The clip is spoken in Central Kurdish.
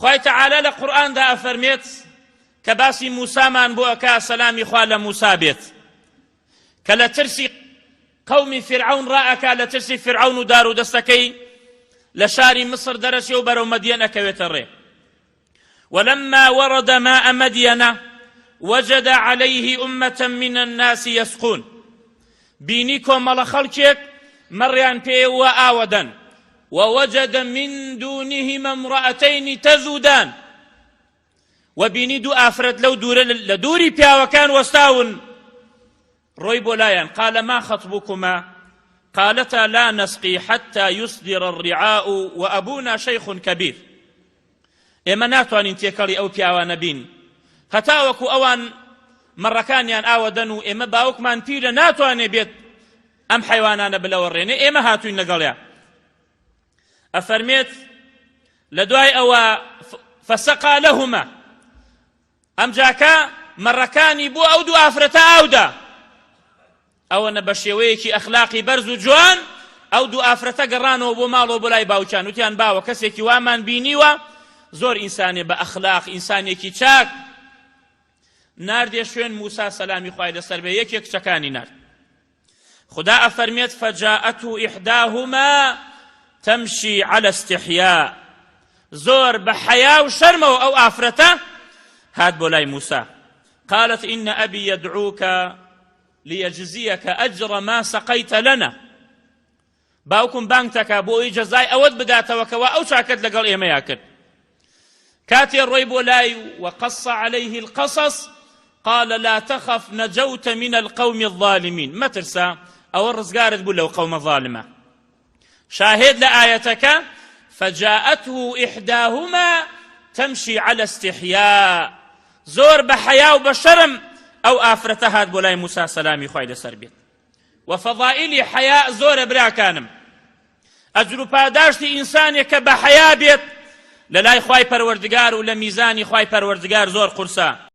خوای تەعالا لە قورئاندا ئەفەرمێت کە باسی موسامان بۆ ئەکا سەلامی خوا لە موسا بێت کە لە ترسی قەومی فیرعەون ڕائەکا لە ترسی فیرعەون و دار و دەستەکەی لە شاری مصر دەرەچێ و بەرەو مەدیەن ئەکەوێتە ڕێ ولما ورد ماء مدين وجد عليه أمة من الناس يسقون بینی کۆمەڵە خەڵکێک مەڕیان پێوە ئاوەدەن ووجد من دونهما امرأتين تذودان و بینی دوو ئافرەت لەو دوورە لە دووری پیاوەکان وەستاون ڕۆی بۆ لایان قال ما خطبكما قالتا لا نسقي حتى يصدر الرعاء وأبونا شيخ كبير ئێمە ناتوانین تێکەڵی ئەو پیاوانە بین هەتاوەکو ئەوان مەڕەکانیان ئاوەدەن و ئێمە باوکمان پیرە ناتوانێ بێت ئەم حیوانانە بلەوەڕێنێ ئێمە هاتوین لەگەڵیا ئەفەرمێت لە دوای ئەوە فسقا لهما ئەمجاکە مەڕەکانی بۆ ئەو دوو ئافرەتە ئاودا ئەوەنە بە شێوەیەکی ئەخلاقی بەرز و جوان ئەو دوو ئافرەتە گەڕانەوە بۆ ماڵەوە بۆ لای باوکیان وتیان باوە کەسێکی وامان بینیوە زۆر ئینسانێ بە ئەخلاق ئینسانێکی چاک ناردێ شوێن موسا سەلامی خوای لەسەر بێ یەکێک کچەکانی نارد خودا ئەفەرمێت فجاءته إحداهما تمشي على استحياء زۆر بە حەیا و شەرمەوە ئەو ئافرەتە هات بۆ لای موسا قالت إن أبي يدعوك ليجزيك أجر ما سقيت لنا باوکم بانگتەکا بۆ ئەوی جەزای ئەوەت بداتەوە کەوا ئەو چاکەت لەگەڵ ئێمەیا کرد کاتێ ڕۆی بۆ لای وقص عليه القصص قال لا تخف نجوت من القوم الظالمين مەترسە ئەوە ڕزگارت بوو لەو قەومە ظالمە شاهد لە ئایەتەکە فجاءته إحداهما تمشي على استحياء زۆر بە حەیا و بە شەرم ئەو ئافرەتە هات بۆ لای موسا سەلامی خوای لەسەر بێت و فەضائیلی حەیا زۆرە براکانم ئەجر و پاداشتی ئینسانێک کە بە حەیا بێت لە لای خوای پەروەردگار و لە میزانی خوای پەروەردگار زۆر قورسە.